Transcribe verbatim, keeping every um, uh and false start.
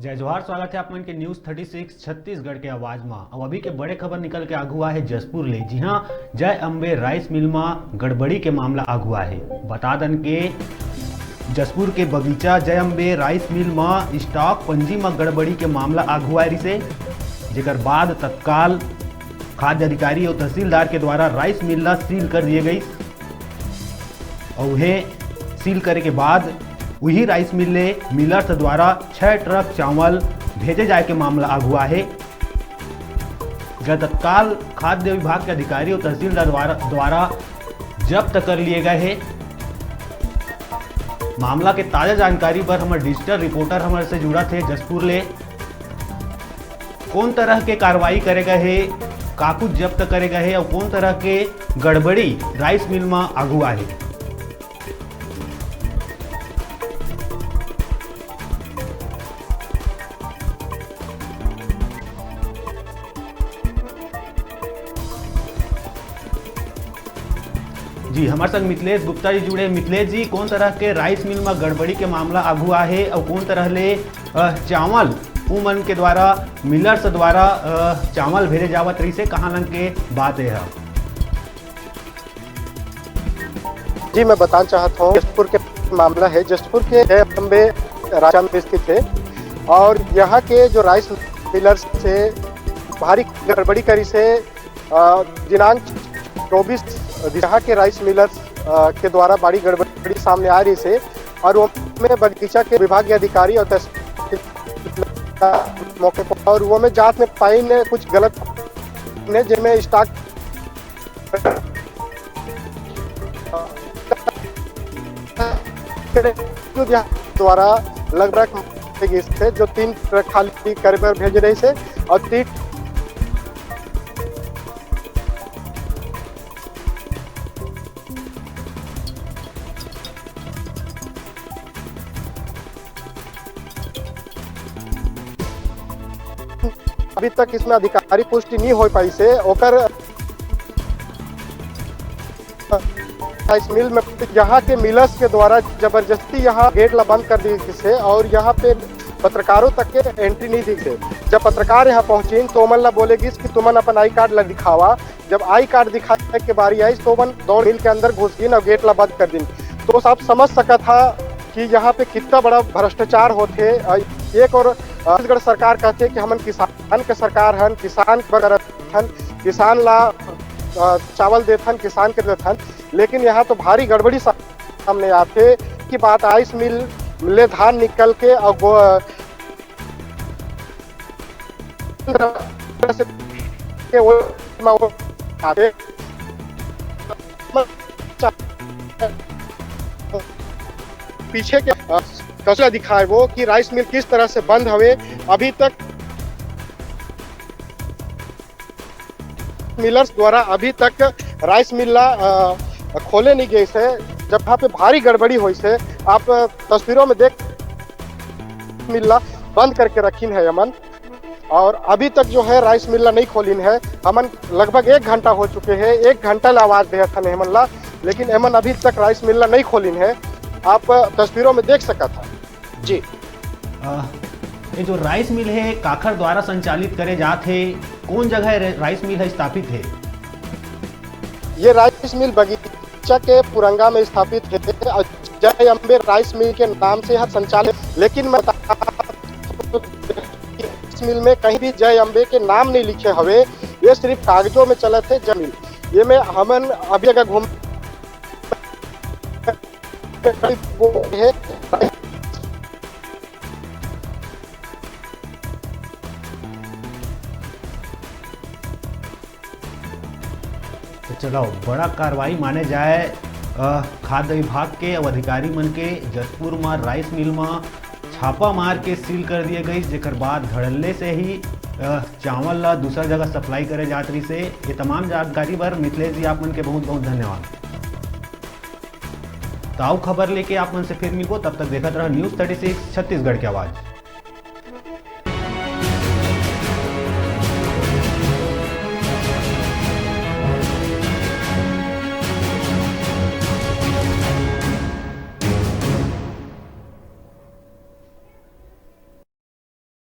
जय जोहार, स्वागत है आप मन के न्यूज़ थर्टी सिक्स छत्तीसगढ़ के आवाज मा। अब अभी के बड़े खबर निकल के आगू आए हे जशपुर ले। जी हाँ, जय अम्बे राइस मिल मा गड़बड़ी के मामला आगू आए हे। बता दन के जशपुर के बगीचा जय अम्बे राइस मिल मा स्टॉक पंजी मा गड़बड़ी के मामला आगू आए रिसे, जेकर बाद तत्काल खाद्य अधिकारी और तहसीलदार के द्वारा राइस मिल ला सील कर दिए गई। और उहे सील करे के बाद उही राइस मिल ले मिलर्स द्वारा छह ट्रक चावल भेजे जाए के मामला आगू आए हे, जो तत्काल खाद्य विभाग के अधिकारी और तहसीलदार द्वारा, द्वारा जब्त कर लिए गए हे। मामला के ताजा जानकारी बर हमर डिजिटल रिपोर्टर हमर से जुड़त हे जशपुर ले। कौन तरह के कार्रवाई करे गए हे, का कुछ जब्त करे गए हे और कौन तरह के गड़बड़ी राइस मिल मा आगू आए हे? जी, हमारे संग मिथिलेश गुप्ता जी जुड़े। मिथिलेश जी, कौन तरह के राइस मिल मा गड़बड़ी के मामला आगू आए हे और कौन तरह ले, अ, चावल उमन के द्वारा, मिलर्स द्वारा, अ, चावल भेजे जावत रहिसे, कहाँ लंग के बात हे? जी, मैं बताना चाहता हूँ, जशपुर के मामला है। जशपुर के जय अम्बे राशन स्थित है और यहाँ के जो राइस मिलर्स से भारी गड़बड़ी करी से, अ, दिनांक चौबीस, यहाँ के राइस मिलर्स, अ, के द्वारा बड़ी गड़बड़ी सामने आ रही से और वो में बगीचा के विभागीय अधिकारी और तहसील मौके पर और वो में जांच में पाई ने कुछ गलत ने जिनमें स्टॉक द्वारा लगभग से जो तीन ट्रक खाली करे बर भेज रहे से और तीन अभी तक इसमें अधिकारी पुष्टि नहीं हो पाई से ओकर राइस मिल में यहाँ के मिलर्स के द्वारा जबरदस्ती यहाँ गेट ला बंद कर दी से और यहाँ पे पत्रकारों तक के एंट्री नहीं दी से। जब पत्रकार यहाँ पहुँचिन तो ओमन ला बोले गिस कि तुमन अपन आई कार्ड ला दिखावा। जब आई कार्ड दिखाए के बारी आई तो ओमन दौड़ मिल के अंदर घुस गिन और गेट ला बंद कर दिन। तो आप समझ सकत हा कि यहाँ पे कितना बड़ा भ्रष्टाचार होथे। अ, एक और, अ, छत्तीसगढ़ सरकार कहथे कि हमन किसान के सरकार हन, किसान बर हन, किसान ला, अ, चावल देथन, किसान के देथन, लेकिन यहाँ तो भारी गड़बड़ी सामने आथे कि बात आइस मिल ले धान निकल के और गो-, के वो, वो आथे। पीछे के, अ, कचरा दिखाए वो कि राइस मिल किस तरह से बंद हवे। अभी तक मिलर्स द्वारा अभी तक राइस मिल ला, अ, खोले नहीं गए से, जब यहाँ पे भारी गड़बड़ी हुई से। आप तस्वीरों में देख मिल ला बंद करके रखिन है यमन। और अभी तक जो है राइस मिल ला नहीं खोलिन है। हमन लगभग एक घंटा हो चुके हैं, एक घंटा ला आवाज दे हन एमन ला, लेकिन एमन अभी तक राइस मिल ला नहीं खोलिन है। आप तस्वीरों में देख सकत हा। जी। अ, ये जो राइस मिल है, काखर द्वारा संचालित करे जात है, कौन जगह रे-, राइस मिल है स्थापित है? ये राइस मिल बगीचा के पुरंगा में स्थापित है और जय अम्बे राइस मिल के नाम से यह संचालित, लेकिन मैं बता राइस मिल में कहीं भी जय अम्बे के नाम नहीं लिखे हवे, ये सिर्फ कागजों में चलत है जय मिल। ये में हमन अभी अगर घूम वो है। तो चलो, बड़ा कार्रवाई माने जाए, अ, खाद्य विभाग के अउ अधिकारी मन के। जशपुर म राइस मिल म छापा मार के सील कर दिए गई, जेकर बाद धड़ल्ले से ही, अ, चावल ला दूसरा जगह सप्लाई करे जात रहिसे। ये तमाम जानकारी बर मिथिलेश जी आप मन के बहुत बहुत धन्यवाद। त अउ खबर लेके आप मन से फिर मिलबो, तब तक देखत रहा न्यूज़ थर्टी सिक्स छत्तीसगढ़ के आवाज़।